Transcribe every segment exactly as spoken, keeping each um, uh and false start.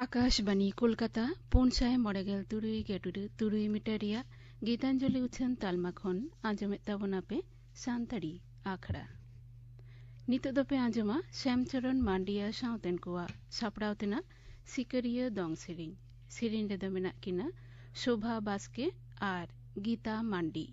ᱟᱠᱟᱥᱵᱟᱱᱤ ᱠᱳᱞᱠᱟᱛᱟ, ᱯᱩᱱ ᱥᱟᱭ ᱢᱚᱬᱮ ᱜᱮᱞ ᱛᱩᱨᱩᱭ ᱜᱮᱰᱩᱰᱟᱹ ᱛᱩᱨᱩᱭ ᱢᱤᱴᱟᱨ ᱨᱮᱭᱟᱜ ᱜᱤᱛᱟᱧᱡᱚᱞᱤ ᱩᱪᱷᱟᱹᱱ ᱛᱟᱞᱢᱟ ᱠᱷᱚᱱ ᱟᱸᱡᱚᱢᱮᱫ ᱛᱟᱵᱚᱱᱟᱯᱮ ᱥᱟᱱᱛᱟᱲᱤ ᱟᱠᱷᱲᱟ᱾ ᱱᱤᱛᱚᱜ ᱫᱚᱯᱮ ᱟᱸᱡᱚᱢᱟ ᱥᱭᱟᱢᱪᱚᱨᱚᱱ ᱢᱟᱱᱰᱤᱭᱟ ᱥᱟᱶᱛᱮᱱ ᱠᱚᱣᱟᱜ ᱥᱟᱯᱲᱟᱣ ᱛᱮᱱᱟᱜ ᱥᱤᱠᱟᱹᱨᱤᱭᱟᱹ ᱫᱚᱝ ᱥᱮᱨᱮᱧ᱾ ᱥᱮᱨᱮᱧ ᱨᱮᱫᱚ ᱢᱮᱱᱟᱜ ᱠᱤᱱᱟ ᱥᱳᱵᱷᱟ ᱵᱟᱥᱠᱮ ᱟᱨ ᱜᱤᱛᱟ ᱢᱟᱱᱰᱤ᱾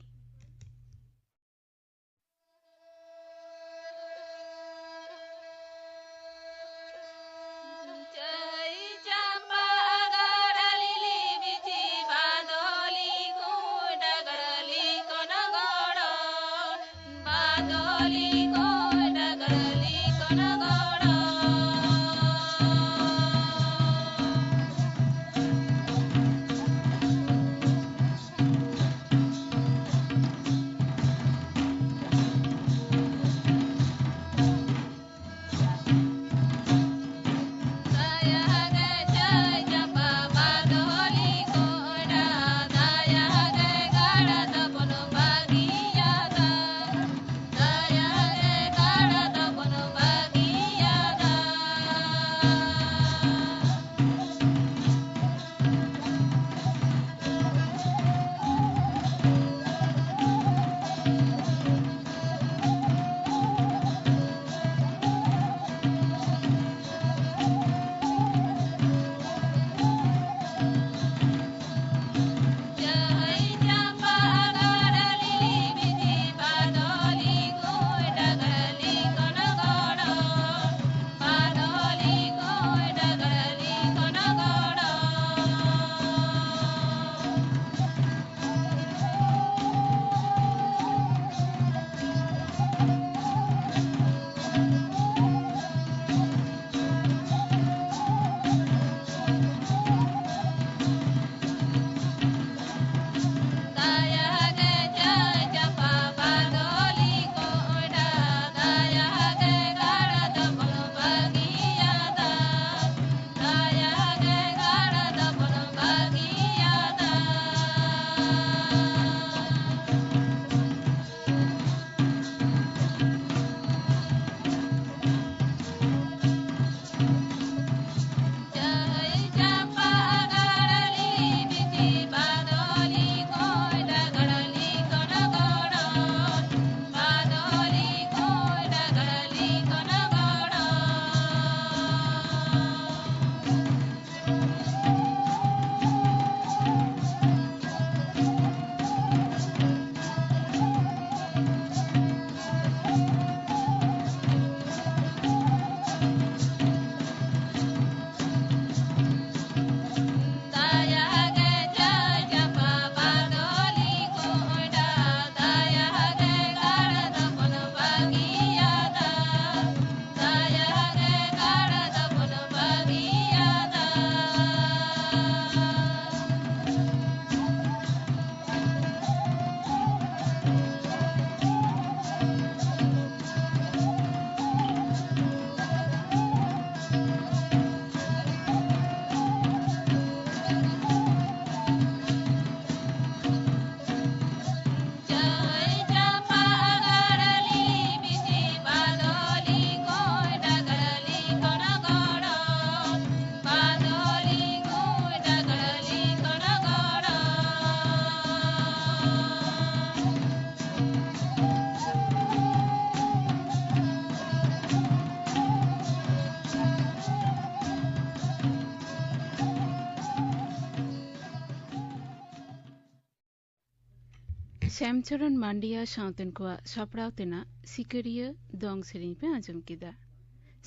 ᱥᱭᱟᱢᱪᱚᱨᱚᱱ ᱢᱟᱱᱰᱤᱭᱟ ᱥᱟᱶᱛᱮᱱ ᱠᱚᱣᱟᱜ ᱥᱟᱯᱲᱟᱣ ᱛᱮᱱᱟᱜ ᱥᱤᱠᱟᱹᱨᱤᱭᱟᱹ ᱫᱚᱝ ᱥᱮᱨᱮᱧ ᱯᱮ ᱟᱸᱡᱚᱢ ᱠᱮᱫᱟ᱾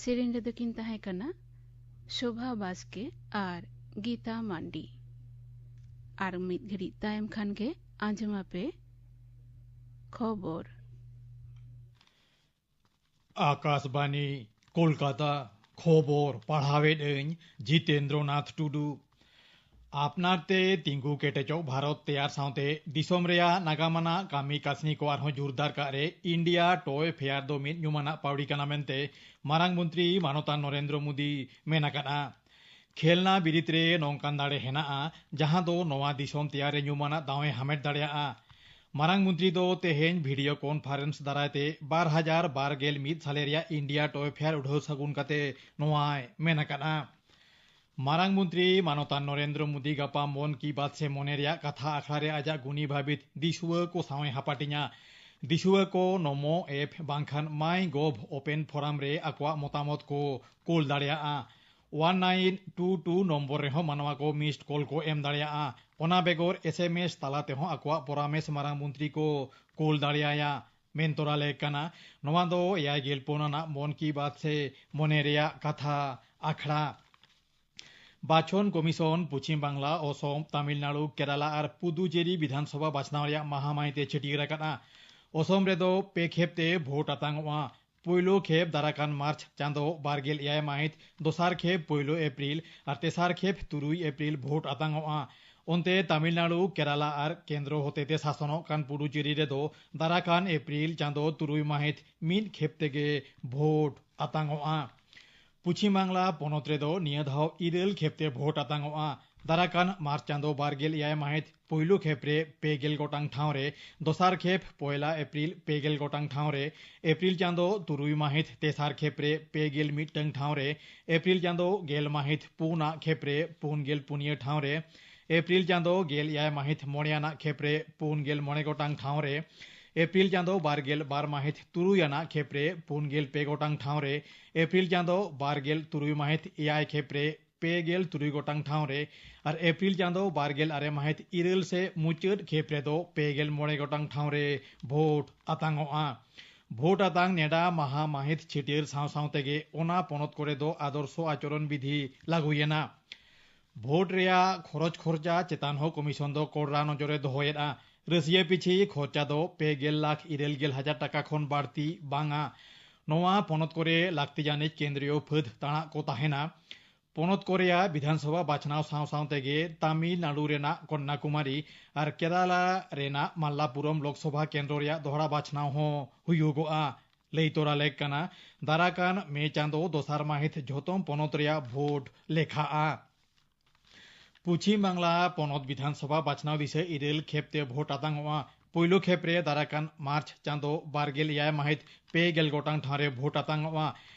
ᱥᱮᱨᱮᱧ ᱨᱮᱫᱚ ᱠᱤᱱ ᱛᱟᱦᱮᱸ ᱠᱟᱱᱟ ᱥᱳᱵᱷᱟ ᱵᱟᱥᱠᱮ ᱟᱨ ᱜᱤᱛᱟ ᱢᱟᱱᱰᱤ᱾ ᱟᱨ ᱢᱤᱫ ᱜᱷᱟᱹᱲᱤᱡ ᱛᱟᱭᱚᱢ ᱠᱷᱟᱱ ᱜᱮ ᱟᱸᱡᱚᱢᱟᱯᱮ ᱠᱷᱚᱵᱚᱨ᱾ ᱟᱠᱟᱥᱵᱟᱱᱤ, ᱠᱳᱞᱠᱟᱛᱟ᱾ ᱠᱷᱚᱵᱚᱨ ᱯᱟᱲᱦᱟᱣᱮᱫ ᱟᱹᱧ ᱡᱤᱛᱮᱱᱫᱨᱚᱱᱟᱛᱷ ᱴᱩᱰᱩ᱾ ᱟᱯᱱᱟᱨ ᱛᱮ ᱛᱤᱸᱜᱩ ᱠᱮᱴᱮᱡᱚᱜ ᱵᱷᱟᱨᱚᱛ ᱛᱮᱭᱟᱨ ᱥᱟᱶᱛᱮ ᱫᱤᱥᱚᱢ ᱨᱮᱭᱟᱜ ᱱᱟᱜᱟᱢ ᱟᱱᱟᱜ ᱠᱟᱹᱢᱤ ᱠᱟᱹᱥᱱᱤ ᱠᱚ ᱟᱨᱦᱚᱸ ᱡᱳᱨᱫᱟᱨ ᱠᱟᱜ ᱨᱮ ᱤᱱᱰᱤᱭᱟ ᱴᱚᱭ ᱯᱷᱮᱭᱟᱨ ᱫᱚ ᱢᱤᱫ ᱧᱩᱢᱟᱱᱟᱜ ᱯᱟᱹᱣᱲᱤ ᱠᱟᱱᱟ ᱢᱮᱱᱛᱮ ᱢᱟᱨᱟᱝ ᱢᱚᱱᱛᱨᱤ ᱢᱟᱱᱚᱛᱟᱱ ᱱᱚᱨᱮᱱᱫᱨᱚ ᱢᱳᱫᱤ ᱢᱮᱱ ᱟᱠᱟᱫᱼᱟ᱾ ᱠᱷᱮᱞᱱᱟ ᱵᱤᱨᱤᱫ ᱨᱮ ᱱᱚᱝᱠᱟᱱ ᱫᱟᱲᱮ ᱦᱮᱱᱟᱜᱼᱟ, ᱡᱟᱦᱟᱸ ᱫᱚ ᱱᱚᱣᱟ ᱫᱤᱥᱚᱢ ᱛᱮᱭᱟᱨ ᱨᱮ ᱧᱩᱢᱟᱱᱟᱜ ᱫᱟᱣ ᱮ ᱦᱟᱢᱮᱴ ᱫᱟᱲᱮᱭᱟᱜᱼᱟ᱾ ᱢᱟᱨᱟᱝ ᱢᱚᱱᱛᱨᱤ ᱫᱚ ᱛᱮᱦᱮᱧ ᱵᱷᱤᱰᱤᱭᱳ ᱠᱚᱱᱯᱷᱟᱨᱮᱱᱥ ᱫᱟᱨᱟᱭ ᱛᱮ ᱵᱟᱨ ᱦᱟᱡᱟᱨ ᱵᱟᱨ ᱜᱮᱞ ᱢᱤᱫ ᱥᱟᱞᱮ ᱨᱮᱭᱟᱜ ᱤᱱᱰᱤᱭᱟ ᱴᱚᱭ ᱯᱷᱮᱭᱟᱨ ᱩᱰᱷᱟᱹᱣ ᱥᱟᱹᱜᱩᱱ ᱠᱟᱛᱮ ᱱᱚᱣᱟᱭ ᱢᱮᱱ ᱟᱠᱟᱫᱼᱟ᱾ ᱢᱟᱨᱟᱝ ᱢᱚᱱᱛᱨᱤ ᱢᱟᱱᱚᱛᱟᱱ ᱱᱚᱨᱮᱱᱫᱨᱚ ᱢᱳᱫᱤ ᱜᱟᱯᱟ ᱢᱚᱱ ᱠᱤ ᱵᱟᱛ ᱥᱮ ᱢᱚᱱᱮ ᱨᱮᱭᱟᱜ ᱠᱟᱛᱷᱟ ᱟᱠᱷᱲᱟ ᱨᱮ ᱟᱡᱟᱜ ᱜᱩᱱᱤ ᱵᱷᱟᱵᱤᱛ ᱫᱤᱥᱩᱣᱟᱹ ᱠᱚ ᱥᱟᱶ ᱮ ᱦᱟᱯᱟᱴᱤᱧᱟ᱾ ᱫᱤᱥᱩᱣᱟᱹ ᱠᱚ ᱱᱚᱢᱳ ᱮᱯ ᱵᱟᱝᱠᱷᱟᱱ ᱢᱟᱭ ᱜᱚᱵᱷ ᱳᱯᱮᱱ ᱯᱷᱳᱨᱟᱢ ᱨᱮ ᱟᱠᱚᱣᱟᱜ ᱢᱚᱛᱟᱢᱚᱛ ᱠᱚ ᱠᱳᱞ ᱫᱟᱲᱮᱭᱟᱜᱼᱟ᱾ One nine two two number ᱨᱮᱦᱚᱸ ᱢᱟᱱᱣᱟ ᱠᱚ ᱢᱤᱥᱰ ᱠᱚᱞ ᱠᱚ ᱮᱢ ᱫᱟᱲᱮᱭᱟᱜᱼᱟ᱾ ᱚᱱᱟ ᱵᱮᱜᱚᱨ ᱮᱥ ᱮᱢ ᱮᱥ ᱛᱟᱞᱟ ᱛᱮᱦᱚᱸ ᱟᱠᱚᱣᱟᱜ ᱯᱚᱨᱟᱢᱮᱥ ᱢᱟᱨᱟᱝ ᱢᱚᱱᱛᱨᱤ ᱠᱚ ᱠᱳᱞ ᱫᱟᱲᱮᱭᱟᱭᱟ᱾ ᱢᱮᱱ ᱛᱚᱨᱟ ᱞᱮᱠ ᱠᱟᱱᱟ, ᱱᱚᱣᱟ ᱫᱚ ᱮᱭᱟᱭ ᱜᱮᱞ ᱯᱩᱱ ᱟᱱᱟᱜ ᱢᱚᱱ ᱠᱤ ᱵᱟᱛ ᱥᱮ ᱢᱚᱱᱮ ᱨᱮᱭᱟᱜ ᱠᱟᱛᱷᱟ ᱟᱠᱷᱲᱟ᱾ ᱵᱟᱪᱷᱚᱱ ᱠᱚᱢᱤᱥᱚᱱ ᱯᱚᱪᱷᱤᱢ ᱵᱟᱝᱞᱟ, ᱚᱥᱚᱢ, ᱛᱟᱢᱤᱞᱱᱟᱲᱩ, ᱠᱮᱨᱟᱞᱟ ᱟᱨ ᱯᱩᱫᱩᱪᱮᱨᱤ ᱵᱤᱫᱷᱟᱱᱥᱚᱵᱷᱟ ᱵᱟᱪᱷᱱᱟᱣ ᱨᱮᱭᱟᱜ ᱢᱟᱦᱟ ᱢᱟᱹᱦᱤᱛ ᱮ ᱪᱷᱟᱹᱴᱭᱟᱹᱨ ᱟᱠᱟᱫᱼᱟ᱾ ᱚᱥᱚᱢ ᱨᱮᱫᱚ ᱯᱮ ᱠᱷᱮᱯ ᱛᱮ ᱵᱷᱳᱴ ᱟᱛᱟᱝᱚᱜᱼᱟ᱾ ᱯᱳᱭᱞᱳ ᱠᱷᱮᱯ ᱫᱟᱨᱟᱠᱟᱱ ᱢᱟᱨᱪ ᱪᱟᱸᱫᱚ ᱵᱟᱨ ᱜᱮᱞ ᱮᱭᱟᱭ ᱢᱟᱹᱦᱤᱛ, ᱫᱚᱥᱟᱨ ᱠᱷᱮᱯ ᱯᱳᱭᱞᱳ ᱮᱯᱨᱤᱞ ᱟᱨ ᱛᱮᱥᱟᱨ ᱠᱷᱮᱯ ᱛᱩᱨᱩᱭ ᱮᱯᱨᱤᱞ ᱵᱷᱳᱴ ᱟᱛᱟᱝᱚᱜᱼᱟ᱾ ᱚᱱᱛᱮ ᱛᱟᱢᱤᱞᱱᱟᱲᱩ, ᱠᱮᱨᱟᱞᱟ ᱟᱨ ᱠᱮᱱᱫᱨᱚ ᱦᱚᱛᱮᱛᱮ ᱥᱟᱥᱚᱱᱚᱜ ᱠᱟᱱ ᱯᱩᱰᱩᱪᱮᱨᱤ ᱨᱮᱫᱚ ᱫᱟᱨᱟᱠᱟᱱ ᱮᱯᱨᱤᱞ ᱪᱟᱸᱫᱚ ᱛᱩᱨᱩᱭ ᱢᱟᱹᱦᱤᱛ ᱢᱤᱫ ᱠᱷᱮᱯ ᱛᱮᱜᱮ ᱵᱷᱳᱴ ᱟᱛᱟᱝᱚᱜᱼᱟ᱾ ᱯᱚᱪᱷᱤᱢ ᱵᱟᱝᱞᱟ ᱯᱚᱱᱚᱛ ᱨᱮᱫᱚ ᱱᱤᱭᱟᱹ ᱫᱷᱟᱣ ᱤᱨᱟᱹᱞ ᱠᱷᱮᱯ ᱛᱮ ᱵᱷᱳᱴ ᱟᱛᱟᱝᱚᱜᱼᱟ᱾ ᱫᱟᱨᱟᱠᱟᱱ ᱢᱟᱨᱪ ᱪᱟᱸᱫᱚ ᱵᱟᱨ ᱜᱮᱞ ᱮᱭᱟᱭ ᱢᱟᱹᱦᱤᱛ ᱯᱩᱭᱞᱩ ᱠᱷᱮᱯ ᱨᱮ ᱯᱮ ᱜᱮᱞ ᱜᱚᱴᱟᱝ ᱴᱷᱟᱶ ᱨᱮ, ᱫᱚᱥᱟᱨ ᱠᱷᱮᱯ ᱯᱚᱭᱞᱟ ᱮᱯᱨᱤᱞ ᱯᱮ ᱜᱮᱞ ᱜᱚᱴᱟᱝ ᱴᱷᱟᱶ ᱨᱮ, ᱮᱯᱨᱤᱞ ᱪᱟᱸᱫᱚ ᱛᱩᱨᱩᱭ ᱢᱟᱹᱦᱤᱛ ᱛᱮᱥᱟᱨ ᱠᱷᱮᱯ ᱨᱮ ᱯᱮ ᱜᱮᱞ ᱢᱤᱫᱴᱟᱝ ᱴᱷᱟᱶ ᱨᱮ, ᱮᱯᱨᱤᱞ ᱪᱟᱸᱫᱚ ᱜᱮᱞ ᱢᱟᱹᱦᱤᱛ ᱯᱩᱱᱟᱜ ᱠᱷᱮᱯ ᱨᱮ ᱯᱩᱱ ᱜᱮᱞ ᱯᱩᱱᱭᱟᱹ ᱴᱷᱟᱶ ᱨᱮ, ᱮᱯᱨᱤᱞ ᱪᱟᱸᱫᱚ ᱜᱮᱞ ᱮᱭᱟᱭ ᱢᱟᱹᱦᱤᱛ ᱢᱚᱬᱮ ᱟᱱᱟᱜ ᱠᱷᱮᱯ ᱨᱮ ᱯᱩᱱ ᱜᱮᱞ ᱢᱚᱬᱮ ᱜᱚᱴᱟᱝ ᱴᱷᱟᱶ ᱨᱮ, ᱮᱯᱨᱤᱞ ᱪᱟᱸᱫᱚ ᱵᱟᱨ ᱜᱮᱞ ᱵᱟᱨ ᱢᱟᱹᱦᱤᱛ ᱛᱩᱨᱩᱭ ᱟᱱᱟᱜ ᱠᱷᱮᱯ ᱨᱮ ᱯᱩᱱ ᱜᱮᱞ ᱯᱮ ᱜᱚᱴᱟᱝ ᱴᱷᱟᱶ ᱨᱮ, ᱮᱯᱨᱤᱞ ᱪᱟᱸᱫᱚ ᱵᱟᱨ ᱜᱮᱞ ᱛᱩᱨᱩᱭ ᱢᱟᱹᱦᱤᱛ ᱮᱭᱟᱭ ᱠᱷᱮᱯ ᱨᱮ ᱯᱮ ᱜᱮᱞ ᱛᱩᱨᱩᱭ ᱜᱚᱴᱟᱝ ᱴᱷᱟᱶ ᱨᱮ ᱟᱨ ᱮᱯᱨᱤᱞ ᱪᱟᱸᱫᱚ ᱵᱟᱨ ᱜᱮᱞ ᱟᱨᱮ ᱢᱟᱹᱦᱤᱛ ᱤᱨᱟᱹᱞ ᱥᱮ ᱢᱩᱪᱟᱹᱫ ᱠᱷᱮᱯ ᱨᱮᱫᱚ ᱯᱮ ᱜᱮᱞ ᱢᱚᱬᱮ ᱜᱚᱴᱟᱝ ᱴᱷᱟᱶ ᱨᱮ ᱵᱷᱳᱴ ᱟᱛᱟᱝᱚᱜᱼᱟ᱾ ᱵᱷᱳᱴ ᱟᱛᱟᱝ ᱱᱮᱰᱟ ᱢᱟᱦᱟ ᱢᱟᱹᱦᱤᱛ ᱪᱷᱟᱹᱴᱭᱟᱹᱨ ᱥᱟᱶ ᱥᱟᱶ ᱛᱮᱜᱮ ᱚᱱᱟ ᱯᱚᱱᱚᱛ ᱠᱚᱨᱮ ᱫᱚ ᱟᱫᱚᱨᱥᱚ ᱟᱪᱚᱨᱚᱱ ᱵᱤᱫᱷᱤ ᱞᱟᱹᱜᱩᱭᱮᱱᱟ᱾ ᱵᱷᱳᱴ ᱨᱮᱭᱟᱜ ᱠᱷᱚᱨᱚᱪ ᱠᱷᱚᱨᱪᱟ ᱪᱮᱛᱟᱱ ᱦᱚᱸ ᱠᱚᱢᱤᱥᱚᱱ ᱫᱚ ᱠᱚᱲᱟ ᱱᱚᱡᱚᱨᱮ ᱫᱚᱦᱚᱭᱮᱫᱼᱟ᱾ ᱨᱟᱹᱥᱤᱭᱟᱹ ᱯᱤᱪᱷᱤ ᱠᱷᱚᱨᱪᱟ ᱫᱚ ᱯᱮ ᱜᱮᱞ ᱞᱟᱠᱷ ᱤᱨᱟᱹᱞ ᱜᱮᱞ ᱦᱟᱡᱟᱨ ᱴᱟᱠᱟ ᱠᱷᱚᱱ ᱵᱟᱹᱲᱛᱤ ᱵᱟᱝᱟ᱾ ᱱᱚᱣᱟ ᱯᱚᱱᱚᱛ ᱠᱚᱨᱮ ᱞᱟᱹᱠᱛᱤ ᱡᱟᱹᱱᱤᱡ ᱠᱮᱱᱫᱨᱤᱭᱚ ᱯᱷᱟᱹᱫ ᱛᱟᱬᱟᱜ ᱠᱚ ᱛᱟᱦᱮᱱᱟ᱾ ᱯᱚᱱᱚᱛ ᱠᱚ ᱨᱮᱭᱟᱜ ᱵᱤᱫᱷᱟᱱ ᱥᱚᱵᱷᱟ ᱵᱟᱪᱷᱱᱟᱣ ᱥᱟᱶ ᱥᱟᱶ ᱛᱮᱜᱮ ᱛᱟᱢᱤᱞᱱᱟᱲᱩ ᱨᱮᱱᱟᱜ ᱠᱚᱱᱱᱟᱠᱩᱢᱟᱨᱤ ᱟᱨ ᱠᱮᱨᱟᱞᱟ ᱨᱮᱱᱟᱜ ᱢᱟᱞᱞᱟᱯᱩᱨᱚᱢ ᱞᱳᱠᱥᱚᱵᱷᱟ ᱠᱮᱱᱫᱨᱚ ᱨᱮᱭᱟᱜ ᱫᱚᱦᱲᱟ ᱵᱟᱪᱷᱱᱟᱣ ᱦᱚᱸ ᱦᱩᱭᱩᱜᱚᱜᱼᱟ᱾ ᱞᱟᱹᱭ ᱛᱚᱨᱟ ᱞᱮᱠ ᱠᱟᱱᱟ, ᱫᱟᱨᱟᱠᱟᱱ ᱢᱮ ᱪᱟᱸᱫᱚ ᱫᱚᱥᱟᱨ ᱢᱟᱹᱦᱤᱛ ᱡᱷᱚᱛᱚᱢ ᱯᱚᱱᱚᱛ ᱨᱮᱭᱟᱜ ᱵᱷᱳᱴ ᱞᱮᱠᱷᱟᱜᱼᱟ᱾ ᱯᱚᱪᱷᱤᱢ ᱵᱟᱝᱞᱟ ᱯᱚᱱᱚᱛ ᱵᱤᱫᱷᱟᱱ ᱥᱚᱵᱷᱟ ᱵᱟᱪᱷᱱᱟᱣ ᱫᱤᱥᱟᱹ ᱤᱨᱟᱹᱞ ᱠᱷᱮᱯ ᱛᱮ ᱵᱷᱳᱴ ᱟᱛᱟᱝᱚᱜᱼᱟ᱾ ᱯᱳᱭᱞᱳ ᱠᱷᱮᱯ ᱨᱮ ᱫᱟᱨᱟᱠᱟᱱ ᱢᱟᱨᱪ ᱪᱟᱸᱫᱚ ᱵᱟᱨ ᱜᱮᱞ ᱮᱭᱟᱭ ᱢᱟᱹᱦᱤᱛ ᱯᱮ ᱜᱮᱞ ᱜᱚᱴᱟᱝ ᱴᱷᱟᱶ ᱨᱮ ᱵᱷᱳᱴ ᱟᱛᱟᱝᱚᱜᱼᱟ᱾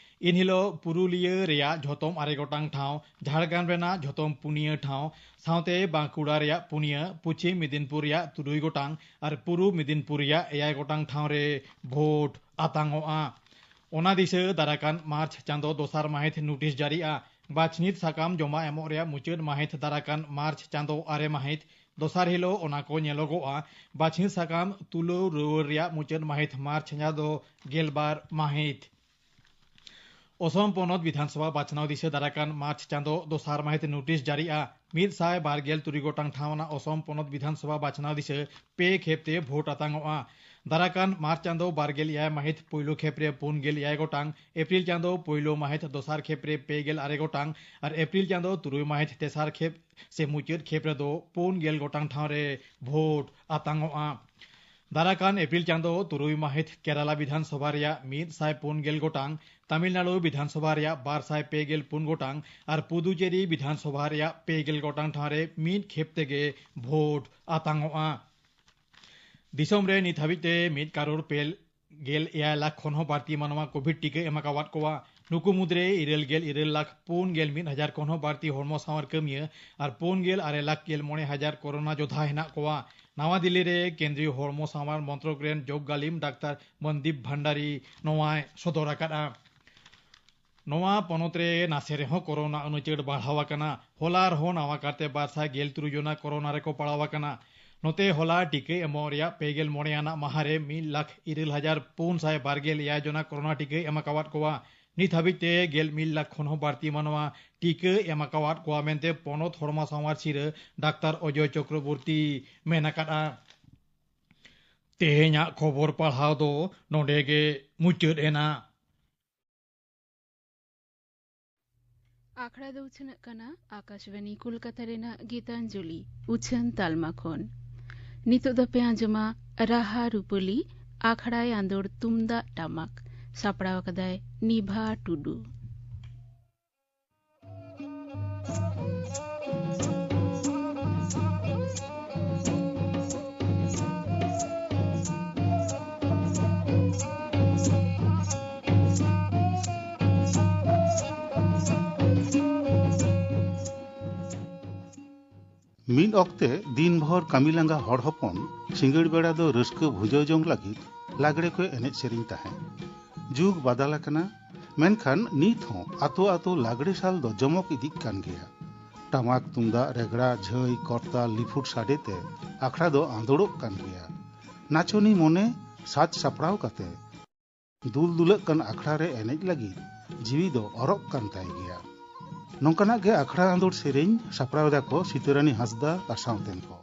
ᱮᱱᱦᱤᱞᱳᱜ ᱯᱩᱨᱩᱞᱤᱭᱟᱹ ᱨᱮᱭᱟᱜ ᱡᱷᱚᱛᱚᱢ ᱟᱨᱮ ᱜᱚᱴᱟᱝ ᱴᱷᱟᱶ, ᱡᱷᱟᱲᱜᱨᱟᱢ ᱨᱮᱱᱟᱜ ᱡᱷᱚᱛᱚᱢ ᱯᱩᱱᱭᱟᱹ ᱴᱷᱟᱶ, ᱥᱟᱶᱛᱮ ᱵᱟᱸᱠᱩᱲᱟ ᱨᱮᱭᱟᱜ ᱯᱩᱱᱭᱟᱹ, ᱯᱚᱪᱷᱤᱢ ᱢᱮᱫᱤᱱᱯᱩᱨ ᱨᱮᱭᱟᱜ ᱛᱩᱨᱩᱭ ᱜᱚᱴᱟᱝ ᱟᱨ ᱯᱩᱨᱩᱵᱽ ᱢᱮᱫᱤᱱᱯᱩᱨ ᱨᱮᱭᱟᱜ ᱮᱭᱟᱭ ᱜᱚᱴᱟᱝ ᱴᱷᱟᱶ ᱨᱮ ᱵᱷᱳᱴ ᱟᱛᱟᱝᱚᱜᱼᱟ᱾ ᱚᱱᱟ ᱫᱤᱥᱟᱹ ᱫᱟᱨᱟᱠᱟᱱ ᱢᱟᱨᱪ ᱪᱟᱸᱫᱚ ᱫᱚᱥᱟᱨ ᱢᱟᱹᱦᱤᱛ ᱱᱳᱴᱤᱥ ᱡᱟᱹᱨᱤᱜᱼᱟ᱾ ᱵᱟᱪᱷᱱᱤᱛ ᱥᱟᱠᱟᱢ ᱡᱚᱢᱟ ᱮᱢᱚᱜ ᱨᱮᱭᱟᱜ ᱢᱩᱪᱟᱹᱫ ᱢᱟᱹᱦᱤᱛ ᱫᱟᱨᱟᱠᱟᱱ ᱢᱟᱨᱪ ᱪᱟᱸᱫᱚ ᱟᱨᱮ ᱢᱟᱹᱦᱤᱛ᱾ ᱫᱚᱥᱟᱨ ᱦᱤᱞᱳᱜ ᱚᱱᱟ ᱠᱚ ᱧᱮᱞᱚᱜᱚᱜᱼᱟ᱾ ᱵᱟᱪᱷᱱᱤᱛ ᱥᱟᱠᱟᱢ ᱛᱩᱞᱟᱹᱣ ᱨᱩᱣᱟᱹᱲ ᱨᱮᱭᱟᱜ ᱢᱩᱪᱟᱹᱫ ᱢᱟᱹᱦᱤᱛ ᱢᱟᱨᱪ ᱪᱟᱸᱫᱚ ᱜᱮᱞᱵᱟᱨ ᱢᱟᱹᱦᱤᱛ᱾ ᱚᱥᱚᱢ ᱯᱚᱱᱚᱛ ᱵᱤᱫᱷᱟᱱ ᱥᱚᱵᱷᱟ ᱵᱟᱪᱷᱱᱟᱣ ᱫᱤᱥᱟᱹ ᱫᱟᱨᱟᱠᱟᱱ ᱢᱟᱨᱪ ᱪᱟᱸᱫᱚ ᱫᱚᱥᱟᱨ ᱢᱟᱹᱦᱤᱛ ᱱᱳᱴᱤᱥ ᱡᱟᱹᱨᱤᱜᱼᱟ᱾ ᱢᱤᱫ ᱥᱟᱭ ᱵᱟᱨ ᱜᱮᱞ ᱛᱩᱨᱩᱭ ᱜᱚᱴᱟᱝ ᱴᱷᱟᱶ ᱟᱱᱟᱜ ᱚᱥᱚᱢ ᱯᱚᱱᱚᱛ ᱵᱤᱫᱷᱟᱱ ᱥᱚᱵᱷᱟ ᱵᱟᱪᱷᱱᱟᱣ ᱫᱤᱥᱟᱹ ᱯᱮ ᱠᱷᱮᱯ ᱛᱮ ᱵᱷᱳᱴ ᱟᱛᱟᱝᱚᱜᱼᱟ᱾ ᱫᱟᱨᱟᱠᱟᱱ ᱢᱟᱨᱪ ᱪᱟᱸᱫᱚ ᱵᱟᱨ ᱜᱮᱞ ᱮᱭᱟᱭ ᱢᱟᱹᱦᱤᱛ ᱯᱳᱭᱞᱳ ᱠᱷᱮᱯ ᱨᱮ ᱯᱩᱱ ᱜᱮᱞ ᱮᱭᱟᱭ ᱜᱚᱴᱟᱝ, ᱮᱯᱨᱤᱞ ᱪᱟᱸᱫᱚ ᱯᱳᱭᱞᱳ ᱢᱟᱹᱦᱤᱛ ᱫᱚᱥᱟᱨ ᱠᱷᱮᱯ ᱨᱮ ᱯᱮ ᱜᱮᱞ ᱟᱨᱮ ᱜᱚᱴᱟᱝ ᱟᱨ ᱮᱯᱨᱤᱞ ᱪᱟᱸᱫᱚ ᱛᱩᱨᱩᱭ ᱢᱟᱹᱦᱤᱛ ᱛᱮᱥᱟᱨ ᱠᱷᱮᱯ ᱥᱮ ᱢᱩᱪᱟᱹᱫ ᱠᱷᱮᱯ ᱨᱮᱫᱚ ᱯᱩᱱ ᱜᱮᱞ ᱜᱚᱴᱟᱝ ᱴᱷᱟᱶ ᱨᱮ ᱵᱷᱳᱴ ᱟᱛᱟᱝᱚᱜᱼᱟ᱾ ᱫᱟᱨᱟᱠᱟᱱ ᱮᱯᱨᱤᱞ ᱪᱟᱸᱫᱚ ᱛᱩᱨᱩᱭ ᱢᱟᱹᱦᱤᱛ ᱠᱮᱨᱟᱞᱟ ᱵᱤᱫᱷᱟᱱ ᱥᱚᱵᱷᱟ ᱨᱮᱭᱟᱜ ᱢᱤᱫ ᱥᱟᱭ ᱯᱩᱱ ᱜᱮᱞ ᱜᱚᱴᱟᱝ, ᱛᱟᱢᱤᱞᱱᱟᱲᱩ ᱵᱤᱫᱷᱟᱱ ᱥᱚᱵᱷᱟ ᱨᱮᱭᱟᱜ ᱵᱟᱨ ᱥᱟᱭ ᱯᱮ ᱜᱮᱞ ᱯᱩᱱ ᱜᱚᱴᱟᱝ ᱟᱨ ᱯᱩᱫᱩᱪᱮᱨᱤ ᱵᱤᱫᱷᱟᱱ ᱥᱚᱵᱷᱟ ᱨᱮᱭᱟᱜ ᱯᱮ ᱜᱮᱞ ᱜᱚᱴᱟᱝ ᱴᱷᱟᱶ ᱨᱮ ᱢᱤᱫ ᱠᱷᱮᱯ ᱛᱮᱜᱮ ᱵᱷᱳᱴ ᱟᱛᱟᱝᱚᱜᱼᱟ᱾ ᱫᱤᱥᱚᱢ ᱨᱮ ᱱᱤᱛ ᱦᱟᱹᱵᱤᱡ ᱛᱮ ᱢᱤᱫ ᱠᱟᱨᱳᱲ ᱯᱮ ᱜᱮᱞ ᱮᱭᱟᱭ ᱞᱟᱠᱷ ᱠᱷᱚᱱ ᱦᱚᱸ ᱵᱟᱹᱲᱛᱤ ᱢᱟᱱᱣᱟ ᱠᱳᱵᱷᱤᱰ ᱴᱤᱠᱟᱹ ᱮᱢ ᱟᱠᱟᱣᱟᱫ ᱠᱚᱣᱟ᱾ ᱱᱩᱠᱩ ᱢᱩᱫᱽᱨᱮ ᱤᱨᱟᱹᱞ ᱜᱮᱞ ᱤᱨᱟᱹᱞ ᱞᱟᱠᱷ ᱯᱩᱱ ᱜᱮᱞ ᱢᱤᱫ ᱦᱟᱡᱟᱨ ᱠᱷᱚᱱ ᱦᱚᱸ ᱵᱟᱹᱲᱛᱤ ᱦᱚᱲᱢᱚ ᱥᱟᱶᱟᱨ ᱠᱟᱹᱢᱤᱭᱟᱹ ᱟᱨ ᱯᱩᱱ ᱜᱮᱞ ᱟᱨᱮ ᱞᱟᱠᱷ ᱜᱮᱞ ᱢᱚᱬᱮ ᱦᱟᱡᱟᱨ ᱠᱳᱨᱳᱱᱟ ᱡᱳᱫᱷᱟ ᱦᱮᱱᱟᱜ ᱠᱚᱣᱟ᱾ ᱱᱟᱣᱟ ᱫᱤᱞᱞᱤ ᱨᱮ ᱠᱮᱱᱫᱨᱤᱭᱚ ᱦᱚᱲᱢᱚ ᱥᱟᱶᱟᱨ ᱢᱚᱱᱛᱨᱚᱠ ᱨᱮᱱ ᱡᱳᱜᱽ ᱜᱟᱹᱞᱤᱢ ᱰᱟᱠᱛᱟᱨ ᱢᱚᱱᱫᱤᱯ ᱵᱷᱟᱱᱰᱟᱨᱤ ᱱᱚᱣᱟᱭ ᱥᱚᱫᱚᱨ ᱟᱠᱟᱫᱼᱟ᱾ ᱱᱚᱣᱟ ᱯᱚᱱᱚᱛ ᱨᱮ ᱱᱟᱥᱮ ᱨᱮᱦᱚᱸ ᱠᱳᱨᱳᱱᱟ ᱩᱱᱩᱪᱟᱹᱲ ᱵᱟᱲᱦᱟᱣ ᱟᱠᱟᱱᱟ᱾ ᱦᱚᱞᱟ ᱨᱮᱦᱚᱸ ᱱᱟᱣᱟ ᱠᱟᱨᱛᱮ ᱵᱟᱨ ᱥᱟᱭ ᱜᱮᱞ ᱛᱩᱨᱩᱭ ᱡᱚᱱᱟ ᱠᱳᱨᱳᱱᱟ ᱨᱮᱠᱚ ᱯᱟᱲᱟᱣ ᱟᱠᱟᱱᱟ᱾ ᱱᱚᱛᱮ ᱦᱚᱞᱟ ᱴᱤᱠᱟᱹ ᱮᱢᱚᱜ ᱨᱮᱭᱟᱜ ᱯᱮ ᱜᱮᱞ ᱢᱚᱬᱮ ᱟᱱᱟᱜ ᱢᱟᱦᱟ ᱨᱮ ᱢᱤᱫ ᱞᱟᱠᱷ ᱤᱨᱟᱹᱞ ᱦᱟᱡᱟᱨ ᱯᱩᱱ ᱥᱟᱭ ᱵᱟᱨ ᱜᱮᱞ ᱮᱭᱟᱭ ᱡᱚᱱᱟ ᱠᱳᱨᱳᱱᱟ ᱴᱤᱠᱟᱹ ᱮᱢ ᱟᱠᱟᱣᱟᱫ ᱠᱚᱣᱟ᱾ ᱱᱤᱛ ᱦᱟᱹᱵᱤᱡ ᱛᱮ ᱜᱮᱞ ᱢᱤᱫ ᱞᱟᱠᱷ ᱠᱷᱚᱱ ᱦᱚᱸ ᱵᱟᱹᱲᱛᱤ ᱢᱟᱱᱣᱟ ᱴᱤᱠᱟᱹ ᱮᱢ ᱟᱠᱟᱣᱟᱫ ᱠᱚᱣᱟ ᱢᱮᱱᱛᱮ ᱯᱚᱱᱚᱛ ᱦᱚᱲᱢᱚ ᱥᱟᱶᱟᱨ ᱥᱤᱨᱟᱹ ᱰᱟᱠᱛᱟᱨ ᱚᱡᱚᱭ ᱪᱚᱠᱨᱚᱵᱚᱨᱛᱤ ᱢᱮᱱ ᱟᱠᱟᱫᱼᱟ᱾ ᱛᱮᱦᱮᱧᱟᱜ ᱠᱷᱚᱵᱚᱨ ᱯᱟᱲᱦᱟᱣ ᱫᱚ ᱱᱚᱰᱮ ᱜᱮ ᱢᱩᱪᱟᱹᱫ ᱮᱱᱟ᱾ ᱟᱠᱷᱲᱟ ᱫᱚ ᱩᱪᱷᱟᱹᱱᱚᱜ ᱠᱟᱱᱟ ᱟᱠᱟᱥᱵᱟᱱᱤ ᱠᱳᱞᱠᱟᱛᱟ ᱨᱮᱱᱟᱜ ᱜᱤᱛᱟᱧᱡᱚᱞᱤ ᱩᱪᱷᱟᱹᱱ ᱛᱟᱞᱢᱟ ᱠᱷᱚᱱ᱾ ᱱᱤᱛᱚᱜ ᱫᱚᱯᱮ ᱟᱸᱡᱚᱢᱟ ᱨᱟᱦᱟ ᱨᱩᱯᱟᱹᱞᱤ, ᱟᱠᱷᱲᱟᱭ ᱟᱸᱫᱳᱲ ᱛᱩᱢᱫᱟᱜ ᱴᱟᱢᱟᱠ᱾ ᱥᱟᱯᱲᱟᱣ ᱟᱠᱟᱫᱟᱭ ᱱᱤᱵᱷᱟ ᱴᱩᱰᱩ᱾ ᱢᱤᱫ ᱚᱠᱛᱮ ᱫᱤᱱ ᱵᱷᱳᱨ ᱠᱟᱹᱢᱤ ᱞᱟᱸᱜᱟ ᱦᱚᱲ ᱦᱚᱯᱚᱱ ᱥᱤᱸᱜᱟᱹᱲ ᱵᱮᱲᱟ ᱫᱚ ᱨᱟᱹᱥᱠᱟᱹ ᱵᱷᱩᱡᱟᱹᱣ ᱡᱚᱝ ᱞᱟᱹᱜᱤᱫ ᱞᱟᱜᱽᱲᱮ ᱠᱚ ᱮᱱᱮᱡ ᱥᱮᱨᱮᱧ ᱛᱟᱦᱮᱸᱫ᱾ ᱡᱩᱜᱽ ᱵᱟᱫᱟᱞ ᱟᱠᱟᱱᱟ, ᱢᱮᱱᱠᱷᱟᱱ ᱱᱤᱛ ᱦᱚᱸ ᱟᱛᱳ ᱟᱛᱳ ᱞᱟᱜᱽᱲᱮ ᱥᱟᱞ ᱫᱚ ᱡᱚᱢᱚᱠ ᱤᱫᱤᱜ ᱠᱟᱱ ᱜᱮᱭᱟ᱾ ᱴᱟᱢᱟᱠ, ᱛᱩᱢᱫᱟᱜ, ᱨᱮᱜᱽᱲᱟ, ᱡᱷᱟᱹᱭ, ᱠᱚᱨᱛᱟᱞ, ᱞᱤᱯᱷᱩᱴ ᱥᱟᱰᱮ ᱛᱮ ᱟᱠᱷᱲᱟ ᱫᱚ ᱟᱸᱫᱳᱲᱚᱜ ᱠᱟᱱ ᱜᱮᱭᱟ᱾ ᱱᱟᱪᱚᱱᱤ ᱢᱚᱱᱮ ᱥᱟᱡᱽ ᱥᱟᱯᱲᱟᱣ ᱠᱟᱛᱮ ᱫᱩᱞ ᱫᱩᱞᱟᱹᱜ ᱠᱟᱱ ᱟᱠᱷᱲᱟ ᱨᱮ ᱮᱱᱮᱡ ᱞᱟᱹᱜᱤᱫ ᱡᱤᱣᱤ ᱫᱚ ᱚᱨᱚᱜ ᱠᱟᱱ ᱛᱟᱭ ᱜᱮᱭᱟ᱾ ᱱᱚᱝᱠᱟᱱᱟᱜ ᱜᱮ ᱟᱠᱷᱲᱟ ᱟᱸᱫᱳᱲ ᱥᱮᱨᱮᱧ ᱥᱟᱯᱲᱟᱣ ᱮᱫᱟ ᱠᱚ ᱥᱤᱛᱟᱹᱨᱟᱹᱱᱤ ᱦᱟᱸᱥᱫᱟ ᱟᱨ ᱥᱟᱶᱛᱮᱱ ᱠᱚ᱾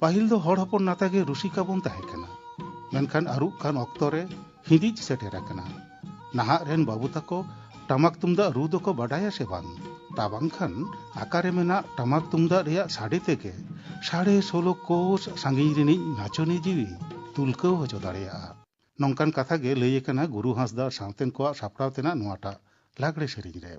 ᱯᱟᱹᱦᱤᱞ ᱫᱚ ᱦᱚᱲ ᱦᱚᱯᱚᱱ ᱱᱟᱛᱟ ᱜᱮ ᱨᱩᱥᱤᱠᱟ ᱵᱚᱱ ᱛᱟᱦᱮᱸ ᱠᱟᱱᱟ, ᱢᱮᱱᱠᱷᱟᱱ ᱟᱹᱨᱩᱜ ᱠᱟᱱ ᱚᱠᱛᱚ ᱨᱮ ᱦᱤᱸᱫᱤᱡ ᱥᱮᱴᱮᱨ ᱟᱠᱟᱱᱟ᱾ ᱱᱟᱦᱟᱜ ᱨᱮᱱ ᱵᱟᱹᱵᱩ ᱛᱟᱠᱚ ᱴᱟᱢᱟᱠ ᱛᱩᱢᱫᱟᱜ ᱨᱩ ᱫᱚᱠᱚ ᱵᱟᱰᱟᱭᱟ ᱥᱮ ᱵᱟᱝ? ᱛᱟ ᱵᱟᱝᱠᱷᱟᱱ ᱟᱠᱟᱨᱮ ᱢᱮᱱᱟᱜ ᱴᱟᱢᱟᱠ ᱛᱩᱢᱫᱟᱜ ᱨᱮᱭᱟᱜ ᱥᱟᱰᱮ ᱛᱮᱜᱮ ᱥᱟᱲᱮ ᱥᱳᱞᱳ ᱠᱳᱥ ᱥᱟᱺᱜᱤᱧ ᱨᱤᱱᱤᱡ ᱱᱟᱪᱚᱱᱤ ᱡᱤᱣᱤ ᱛᱩᱞᱠᱟᱹᱣ ᱦᱚᱪᱚ ᱫᱟᱲᱮᱭᱟᱜᱼᱟ᱾ ᱱᱚᱝᱠᱟᱱ ᱠᱟᱛᱷᱟ ᱜᱮ ᱞᱟᱹᱭ ᱟᱠᱟᱱᱟ ᱜᱩᱨᱩ ᱦᱟᱸᱥᱫᱟ ᱥᱟᱶᱛᱮᱱ ᱠᱚᱣᱟᱜ ᱥᱟᱯᱲᱟᱣ ᱛᱮᱱᱟᱜ ᱱᱚᱣᱟᱴᱟᱜ ᱞᱟᱜᱽᱲᱮ ᱥᱮᱨᱮᱧ ᱨᱮ᱾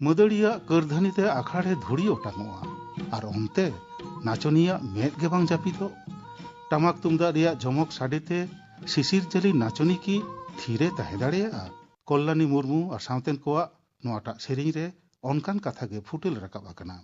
ᱢᱟᱹᱫᱟᱹᱲᱤᱭᱟᱹ ᱟᱜ ᱠᱟᱹᱨᱫᱷᱟᱹᱱᱤ ᱛᱮ ᱟᱠᱷᱲᱟ ᱨᱮ ᱫᱷᱩᱲᱤ ᱚᱴᱟᱝᱚᱜᱼᱟ᱾ ᱟᱨ ᱚᱱᱛᱮ ᱱᱟᱪᱚᱱᱤᱭᱟᱹ ᱟᱜ ᱢᱮᱫ ᱜᱮ ᱵᱟᱝ ᱡᱟᱹᱯᱤᱫᱚᱜ᱾ ᱴᱟᱢᱟᱠ ᱛᱩᱢᱫᱟᱜ ᱨᱮᱭᱟᱜ ᱡᱚᱢᱚᱠ ᱥᱟᱰᱮ ᱛᱮ ᱥᱤᱥᱤᱨ ᱡᱟᱹᱞᱤ ᱱᱟᱪᱚᱱᱤ ᱠᱤ ᱛᱷᱤᱨᱮ ᱛᱟᱦᱮᱸ ᱫᱟᱲᱮᱭᱟᱜᱼᱟ? ᱠᱚᱞᱞᱟᱱᱤ ᱢᱩᱨᱢᱩ ᱟᱨ ᱥᱟᱶᱛᱮᱱ ᱠᱚᱣᱟᱜ ᱱᱚᱣᱟᱴᱟᱜ ᱥᱮᱨᱮᱧ ᱨᱮ ᱚᱱᱠᱟᱱ ᱠᱟᱛᱷᱟ ᱜᱮ ᱯᱷᱩᱴᱮᱞ ᱨᱟᱠᱟᱵ ᱟᱠᱟᱱᱟ᱾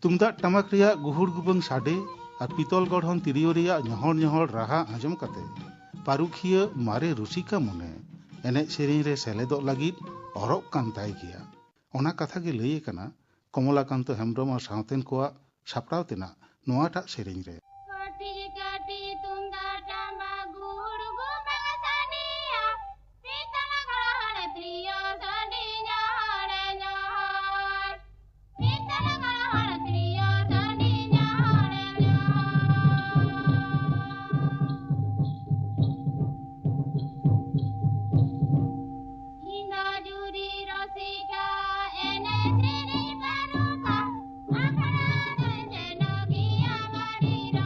ᱛᱩᱢᱫᱟᱜ ᱴᱟᱢᱟᱠ ᱨᱮᱭᱟᱜ ᱜᱩᱦᱩᱲ ᱜᱩᱵᱟᱹᱝ ᱥᱟᱰᱮ ᱟᱨ ᱯᱤᱛᱚᱞ ᱜᱚᱲᱦᱚᱱ ᱛᱤᱨᱭᱳ ᱨᱮᱭᱟᱜ ᱧᱚᱦᱚᱲ ᱧᱚᱦᱚᱲ ᱨᱟᱦᱟ ᱟᱸᱡᱚᱢ ᱠᱟᱛᱮ ᱯᱟᱹᱨᱩᱠᱷᱤᱭᱟᱹ ᱢᱟᱨᱮ ᱨᱩᱥᱤᱠᱟ ᱢᱚᱱᱮ ᱮᱱᱮᱡ ᱥᱮᱨᱮᱧ ᱨᱮ ᱥᱮᱞᱮᱫᱚᱜ ᱞᱟᱹᱜᱤᱫ ᱚᱨᱚᱜ ᱠᱟᱱ ᱛᱟᱭ ᱜᱮᱭᱟ᱾ ᱚᱱᱟ ᱠᱟᱛᱷᱟ ᱜᱮ ᱞᱟᱹᱭ ᱟᱠᱟᱱᱟ ᱠᱚᱢᱚᱞᱟᱠᱟᱱᱛᱚ ᱦᱮᱢᱵᱽᱨᱚᱢ ᱟᱨ ᱥᱟᱶᱛᱮᱱ ᱠᱚᱣᱟᱜ ᱥᱟᱯᱲᱟᱣ ᱛᱮᱱᱟᱜ ᱱᱚᱣᱟᱴᱟᱜ ᱥᱮᱨᱮᱧ ᱨᱮ᱾ ᱠᱟᱹᱴᱤᱡ ᱠᱟᱹᱴᱤᱡ ᱛᱩᱢᱫᱟᱜ ᱴᱟᱢᱟᱠ ᱜᱩᱲ ᱜᱩᱢᱟᱹ ᱥᱟᱰᱮᱭᱟ, ᱯᱤᱛᱟᱹᱞ ᱜᱚᱲᱦᱚᱱ ᱛᱤᱨᱭᱳ ᱥᱟᱰᱮ ᱧᱚᱦᱚᱲ ᱧᱚᱦᱚᱲ᱾ ᱯᱤᱛᱟᱹᱞ ᱜᱚᱲᱦᱚᱱ ᱛᱤᱨᱭᱳ ᱥᱟᱰᱮ ᱧᱚᱦᱚᱲ ᱧᱚᱦᱚᱲ᱾ ᱤᱧ ᱫᱚ ᱡᱩᱨᱤ ᱨᱚᱥᱤᱠᱟ, ᱮᱱᱮᱡ ᱥᱮᱨᱮᱧ ᱯᱟᱹᱨᱩᱠᱷᱟ, ᱟᱠᱷᱲᱟ ᱫᱚᱧ ᱥᱮᱱᱚᱜ ᱜᱮᱭᱟ ᱵᱟᱹᱲᱤ ᱨᱚ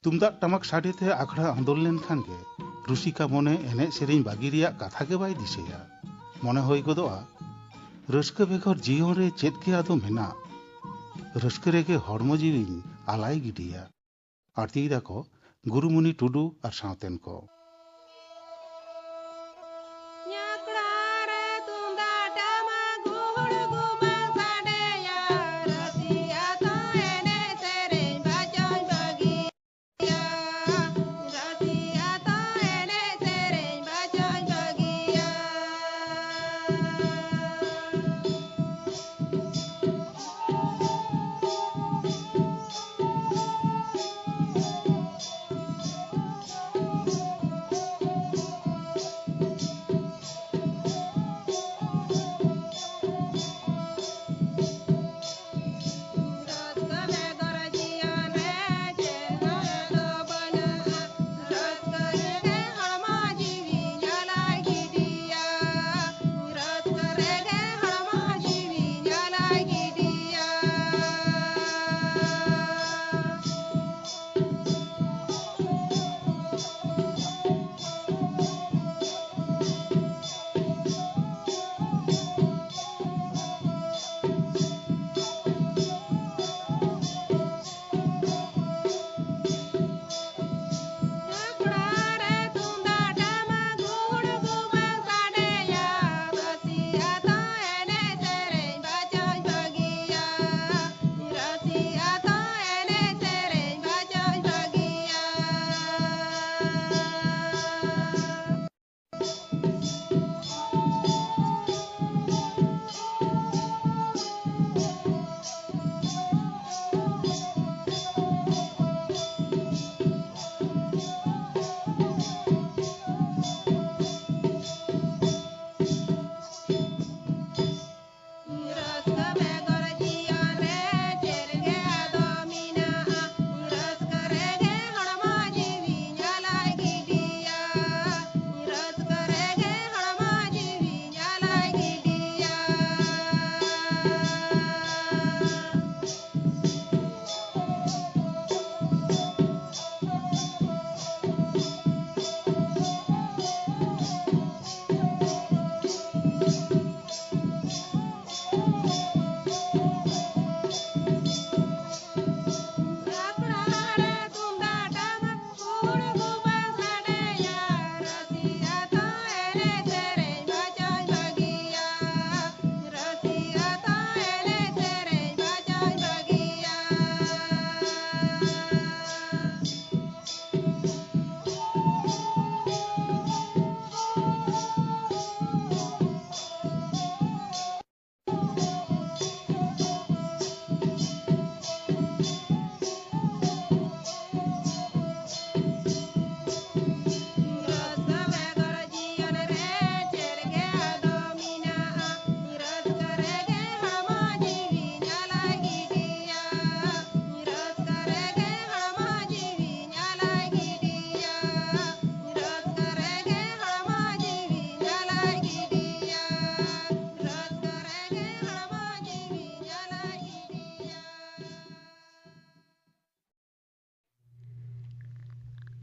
ᱛᱩᱢᱫᱟᱜ ᱴᱟᱢᱟᱠ ᱥᱟᱰᱮ ᱛᱮ ᱟᱠᱷᱲᱟ ᱟᱸᱫᱳᱲ ᱞᱮᱱᱠᱷᱟᱱ ᱜᱮ ᱨᱩᱥᱤᱠᱟ ᱢᱚᱱᱮ ᱮᱱᱮᱡ ᱥᱮᱨᱮᱧ ᱵᱟᱹᱜᱤ ᱨᱮᱭᱟᱜ ᱠᱟᱛᱷᱟ ᱜᱮ ᱵᱟᱭ ᱫᱤᱥᱟᱹᱭᱟ᱾ ᱢᱚᱱᱮ ᱦᱩᱭ ᱜᱚᱫᱚᱜᱼᱟ, ᱨᱟᱹᱥᱠᱟᱹ ᱵᱮᱜᱚᱨ ᱡᱤᱭᱚᱱ ᱨᱮ ᱪᱮᱫ ᱜᱮ ᱟᱫᱚ ᱢᱮᱱᱟᱜ? ᱨᱟᱹᱥᱠᱟᱹ ᱨᱮᱜᱮ ᱦᱚᱲᱢᱚ ᱡᱤᱣᱤᱧ ᱟᱞᱟᱭ ᱜᱤᱰᱤᱭᱟ᱾ ᱟᱹᱲᱛᱤᱭᱮᱫᱟ ᱠᱚ ᱜᱩᱨᱩᱢᱩᱱᱤ ᱴᱩᱰᱩ ᱟᱨ ᱥᱟᱶᱛᱮᱱ ᱠᱚ᱾ ᱧᱟᱠᱲᱟ ᱨᱮ ᱛᱩᱢᱫᱟᱜ ᱴᱟᱢᱟᱠ ᱜᱩᱦᱩᱲ ᱜᱩᱢᱟᱹ ᱥᱟᱰᱮᱭᱟ, ᱨᱟᱹᱥᱤᱭᱟ ᱛᱚ ᱮᱱᱮᱡ ᱥᱮᱨᱮᱧ ᱵᱟᱪᱚᱧ ᱵᱟᱹᱜᱤᱭᱟ᱾ ᱨᱟᱹᱥᱤᱭᱟ ᱛᱚ ᱮᱱᱮᱡ ᱥᱮᱨᱮᱧ ᱵᱟᱪᱚᱧ ᱵᱟᱹᱜᱤᱭᱟ᱾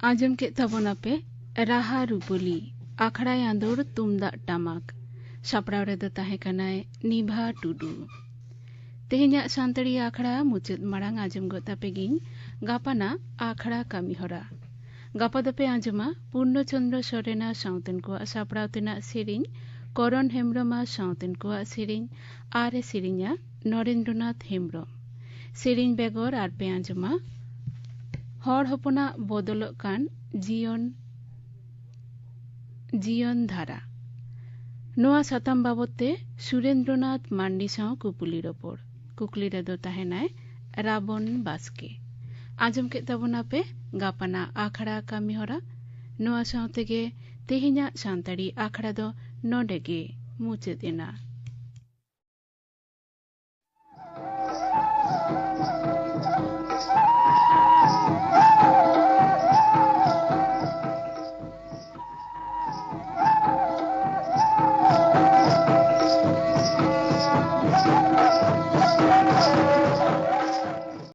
ᱟᱸᱡᱚᱢ ᱠᱮᱫ ᱛᱟᱵᱚᱱᱟᱯᱮ ᱨᱟᱦᱟ ᱨᱩᱯᱟᱹᱞᱤ, ᱟᱠᱷᱲᱟᱭ ᱟᱸᱫᱳᱲ ᱛᱩᱢᱫᱟᱜ ᱴᱟᱢᱟᱠ᱾ ᱥᱟᱯᱲᱟᱣ ᱨᱮᱫᱚ ᱛᱟᱦᱮᱸ ᱠᱟᱱᱟᱭ ᱱᱤᱵᱷᱟ ᱴᱩᱰᱩ᱾ ᱛᱮᱦᱮᱧᱟᱜ ᱥᱟᱱᱛᱟᱲᱤ ᱟᱠᱷᱲᱟ ᱢᱩᱪᱟᱹᱫ ᱢᱟᱲᱟᱝ ᱟᱸᱡᱚᱢ ᱜᱚᱫ ᱛᱟᱯᱮ ᱜᱤᱧ ᱜᱟᱯᱟᱱᱟᱜ ᱟᱠᱷᱲᱟ ᱠᱟᱹᱢᱤ ᱦᱚᱨᱟ᱾ ᱜᱟᱯᱟ ᱫᱚᱯᱮ ᱟᱸᱡᱚᱢᱟ ᱯᱩᱨᱱᱚ ᱪᱚᱱᱫᱨᱚ ᱥᱚᱨᱮᱱᱟ ᱥᱟᱶᱛᱮᱱ ᱠᱚᱣᱟᱜ ᱥᱟᱯᱲᱟᱣ ᱛᱮᱱᱟᱜ ᱥᱮᱨᱮᱧ, ᱠᱚᱨᱚᱱ ᱦᱮᱢᱵᱨᱚᱢᱟ ᱥᱟᱶᱛᱮᱱ ᱠᱚᱣᱟᱜ ᱥᱮᱨᱮᱧ ᱟᱨ ᱮ ᱥᱮᱨᱮᱧᱟ ᱱᱚᱨᱮᱱᱫᱨᱚᱱᱟᱛᱷ ᱦᱮᱢᱵᱨᱚᱢ᱾ ᱥᱮᱨᱮᱧ ᱵᱮᱜᱚᱨ ᱟᱨ ᱯᱮ ᱟᱸᱡᱚᱢᱟ ᱦᱚᱲ ᱦᱚᱯᱚᱱᱟᱜ ᱵᱚᱫᱚᱞᱚᱜ ᱠᱟᱱ ᱡᱤᱭᱚᱱ, ᱡᱤᱭᱚᱱ ᱫᱷᱟᱨᱟ᱾ ᱱᱚᱣᱟ ᱥᱟᱛᱟᱢ ᱵᱟᱵᱚᱛ ᱛᱮ ᱥᱩᱨᱮᱱᱫᱨᱚᱱᱟᱛᱷ ᱢᱟᱱᱰᱤ ᱥᱟᱶ ᱠᱩᱯᱩᱞᱤ ᱨᱚᱯᱚᱲ᱾ ᱠᱩᱠᱞᱤ ᱨᱮᱫᱚ ᱛᱟᱦᱮᱱᱟᱭ ᱨᱟᱵᱚᱱ ᱵᱟᱥᱠᱮ᱾ ᱟᱸᱡᱚᱢ ᱠᱮᱫ ᱛᱟᱵᱚᱱᱟᱯᱮ ᱜᱟᱯᱟᱱᱟᱜ ᱟᱠᱷᱲᱟ ᱠᱟᱹᱢᱤ ᱦᱚᱨᱟ᱾ ᱱᱚᱣᱟ ᱥᱟᱶ ᱛᱮᱜᱮ ᱛᱮᱦᱮᱧᱟᱜ ᱥᱟᱱᱛᱟᱲᱤ ᱟᱠᱷᱲᱟ ᱫᱚ ᱱᱚᱰᱮ ᱜᱮ ᱢᱩᱪᱟᱹᱫ ᱮᱱᱟ᱾